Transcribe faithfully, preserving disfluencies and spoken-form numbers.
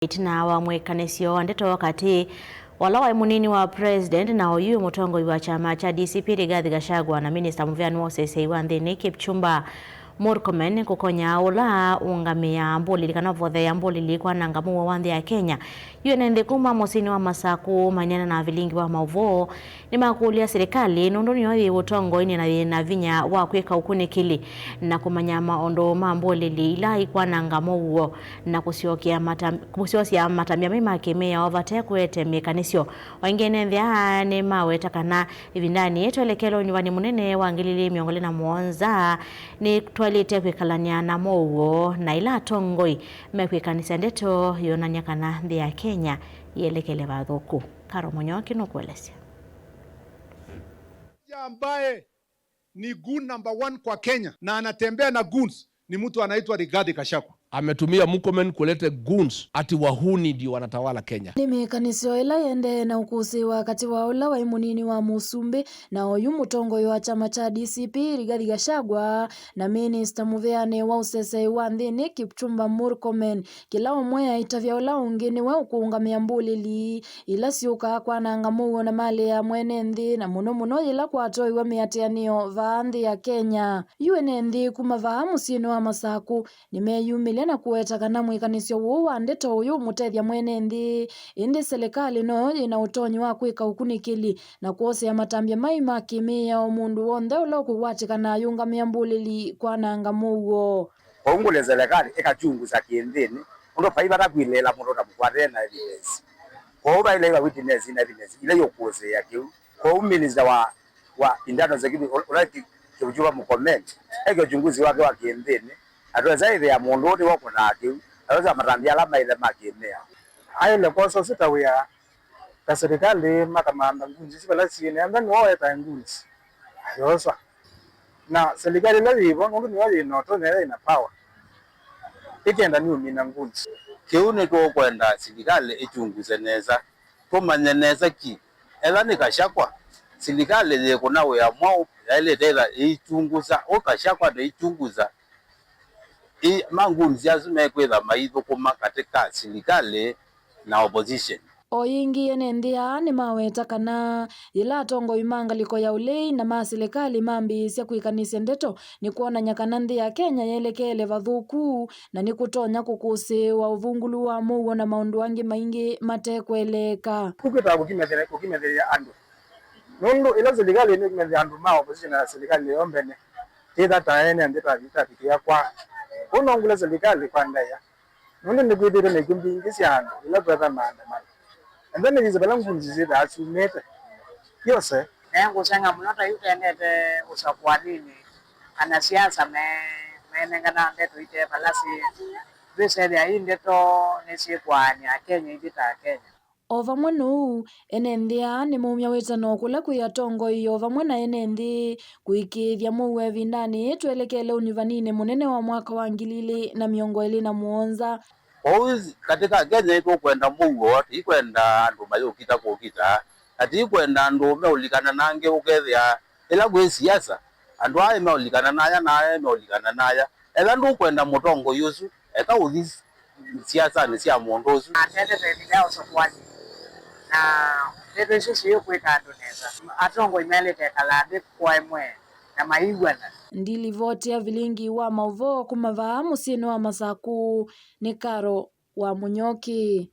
Ĩtina wa mwĩkanĩsyo wa ndeto katĩ wa ũla waĩ mũnini wa president na oyu mũtongoi wa kyama kya D C P Rigathi Gachagua na minista mũveani wa ũseseĩ wa nthĩnĩ Kipchumba Murkomen kũkonya ũla ũngamĩaa mbũlĩli kana ũvotheea mbũlĩli kwananga mũuo wa nthĩ ya Kenya, yu ene nthĩ kuma mũsyĩnĩ wa Masaku maineena na avilingi wa maũvoo nĩmakũlya silikalĩ nũndũ nĩyo yĩ ũtongoinĩ na yĩ na vinya wa kwĩka ũkunĩkĩli na kũmanya maũndũ ma mbũlĩli ila ikwananga mũuo na kũsyokea mata-, kũsyosya matambya mai ma kĩmĩao vate kũete mĩkanĩsyo. O ĩngĩ ene nthĩ aa nĩmaweta kana ĩvindanĩ yĩĩ twelekele ũnyuvani mũnene wa ngili ili mĩongo ĩlĩ na mũonza nĩtwaĩlĩte kwĩkalany'a na mũuo na ila atongoi mekwĩkanĩsya ndeto yonany'a kana nthĩ ya Kenya yĩelekele vathũku. Karo Mũnyoki nũkũelesya. Ambaye ni goon number one kwa Kenya na anatembea na goons ni mtu anaitwa Rigathi Gachagua. Ametumia Murkomen kulete goons ati wahuni ndio wanatawala Kenya. Nĩ mĩkanĩsyo ĩla yendee na ũkũsĩĩwa katĩ wa ũla waĩ mũnini wa mũsumbĩ na oyu mũtongoi wa kyama kya D C P Rigathi Gachagua na minista mũveani wa ũseseĩ wa nthĩnĩ Kipchumba Murkomen, kĩla ũmwe aitavya ũla ũngĩ nĩwe ũkũũngamĩa mbũlĩli ila syũkaa kwananga mũuo na malĩ ya mwene nthĩ, na mũno mũno yĩla kwatoiwe mĩatĩanĩo vaa nthĩ ya Kenya. Yu ene nthĩ kuma vaa mũsyĩnĩ wa Masaku nĩmeyumĩlya na kũweta kana mwĩkanĩsyo ũũ wa ndeto ũyũ ũmũtethya mwene nthĩ, ĩndĩ silikalĩ noyo yĩ na ũtonyi wa kwĩka ũkunĩkĩli na kwosea matambya mai ma kĩmĩao mũndũ w'onthe ũla ũkũkwatĩkana ayũngamĩa mbũlĩli kwananga mũuo. Kwoou ngũlya silikalĩ ĩkachunguza kĩnthĩnĩ, ũndũ vai vata kwilĩĩla mũndũ ũtamũkwatĩe na evidence. Kwoou vaĩle ĩva witness ina evidence ila iũkũsĩĩa kĩu. Kwoou minister wa, wa internal security, ũla Ki-, Kipchumba Murkomen, eke uchunguzi wake wa kĩnthĩnĩ, na twesa ĩthĩa mũndũ ũũ nĩwe ũkũnaa kĩu, na twesa matambya ala maĩle ma kĩmĩao. Aĩle kwosa ũsu ta wĩa, ta silikalĩ makamantha goons isu vala syĩ, na enda nĩwe wetae goons, ayoswa. Na silikalĩ ĩla yĩvo, nũndũ nĩyo yĩ na ũtonyi, ĩla yĩ na power, ĩkenda nĩũmina goons. Kĩu nĩtũkwenda silikalĩ ĩchunguse nesa, tũmanye nesa ki, ethĩwa nĩ Gachagua, silikalĩ yĩkũna wĩa mwaũ yaĩlĩte ĩla ĩichungusa, ũ Gachagua ndĩichungusa, ĩ, ma goons asu mekwĩtha maithũkũma katĩ ka silikalĩ na opposition. O yĩngĩ, ene nthĩ aa nĩmaweta kana yĩla atongoi ma ngalĩko ya ũlei na ma silikalĩ mambĩĩsya kwĩkanĩsya ndeto, nĩkwonany'a kana nthĩ ya Kenya yelekeele vathũku, na nĩkũtonya kũkũsĩĩwa ũvungũlu wa mũuo na maũndũ angĩ maingĩ mate kũeleeka. Kũu kwĩtawa kũkimethĩrĩa, kũkimethĩrĩa andũ. Nũndũ ĩla silikalĩ nĩkũmethĩa andũ ma opposition na silikalĩ yo mbene, twĩtha ta ene nthĩ tavikĩĩa kwa. Kwoou no ngũlye silikalĩ kwa ndaĩa. Nũndũ nĩkwĩthĩĩtwe na ikw'ũ mbingĩ sya andũ ila kũetha maandamano. Enda nĩyĩsĩ vala goons syĩthaa syumĩte. Yose. Nengũseng'a mũno ta yu tendete ũsakũaninĩ, anasiasa me, menengana ndeto ite vala syĩ. Twĩsethĩa ii ndeto nĩsyĩkwaany'a Akenya ithyĩ ta Akenya. O vamwe na ũu, ene nthĩ aa nĩmaumya wĩtano kũla kwĩ atongoi o vamwe na ene nthĩ kũĩkĩĩthya mũuo ĩvindanĩ yĩĩ twelekele ũnyuvaninĩ mũnene wa mwaka wa ngili ilĩ na mĩongo ĩlĩ na mũonza. Kwoou katĩ ka Kenya nĩtũkwenda mũuo, tũikwenda andũ mayũkita kũkita, na tũikwenda andũ meũlikana na angĩ, ũkethĩa ĩla kwĩ siasa, andũ aa meũlikana na aya na aya meũlikana na aya. Ethĩwa ndũkwenda mũtongoi ũsu, eka ũthi siasanĩ sya mũndũ ũsu. Atendete ĩvinda ya ũsakũani, na ndeto isu siĩkwĩka andũ nesa. Atongoi maĩlĩte ĩkala nthĩ kwa ĩmwe na maiw'ana. Ndilivoti ya vilingi wa maũvoo kuma vaa mũsyĩnĩ wa Masaku nĩ Karo wa Mũnyoki.